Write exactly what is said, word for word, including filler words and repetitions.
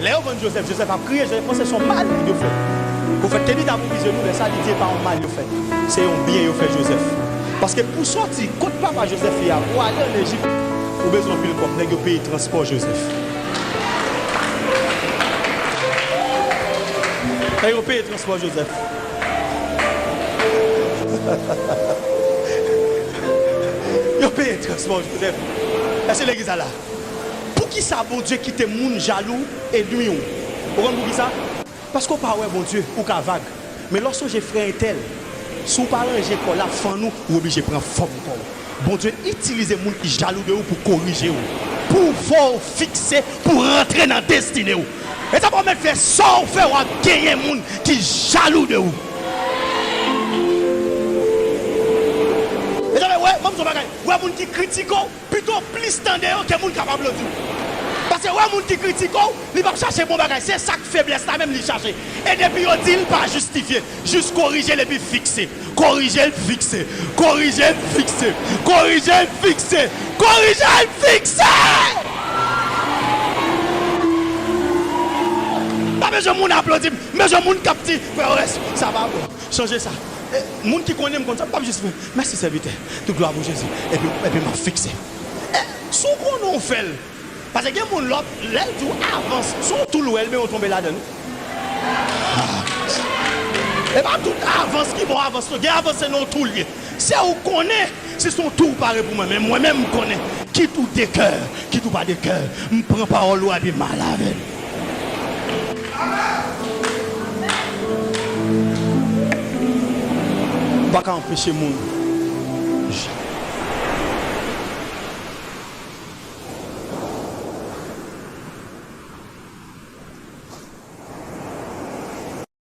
Lè yo vann Jozèf, Jozèf ap kriye, Jozèf panse se yon mal yo fè. Pwofèt Kenny t ap revize nou, lè sa li di e pa yon mal yo fè. Se yon byen yo fè Jozèf. Paske pou sòti kot papa Jozèf ye a, pou ale ann Ejip, ou bezwen anpil kòb. Nèg yo peye transpò Jozèf. Nèg yo peye transpò Jozèf. Yo peye transpò Jozèf. Èske legliz la la? Poukisa Bondye kite moun jalou e nwi w? Ou konn poukisa? Paske w pa wè Bondye, ou ka vag. Men lè w sonje frè entèl, si w pa ranje kò l ap fann ou, ou oblije pran fòm kò w. Bondye itilize moun ki jalou de ou pou korije w, pou fè w fikse, pou rantre nan destine w. E sa pa w mèt fè sa w fè w ap genyen moun ki jalou de ou. E sa fè, wè, ban m di w bagay, wè moun ki kritike w, pito w plis tande yo ke moun k ap aplodi w. Paske wè moun ki kritike w, li p ap chache bon bagay. Se sa k feblès la menm li chache. E depi yo di l pa jistifye, jis korije l epi fikse. Korije l, fikse. Korije l, fikse. Korije l, fikse. Korije l, fikse! Pa bezwen moun aplodi m, m bezwen moun k ap di, frè Oreste, sa pa bon. Chanje sa. E, moun ki konnen m konn sa, m p ap jis fè, mèsi sèvitè. Tout glwa pou Jezi. Epi, epi m ap fikse. E, si w konnen w fè l, paske gen moun lòt, lè l di w avans, se yon tou l wè l, men w tonbe ladan l. E pa tout avans ki bon avans non. Gen avans se nan yon tou l ye. Se ou konnen si se yon tou w pare pou mwen, men mwen menm m konnen, kit ou de kè, kit ou pa de kè, m pran pawòl ou a epi m ale avè l. Ou pa ka anpeche moun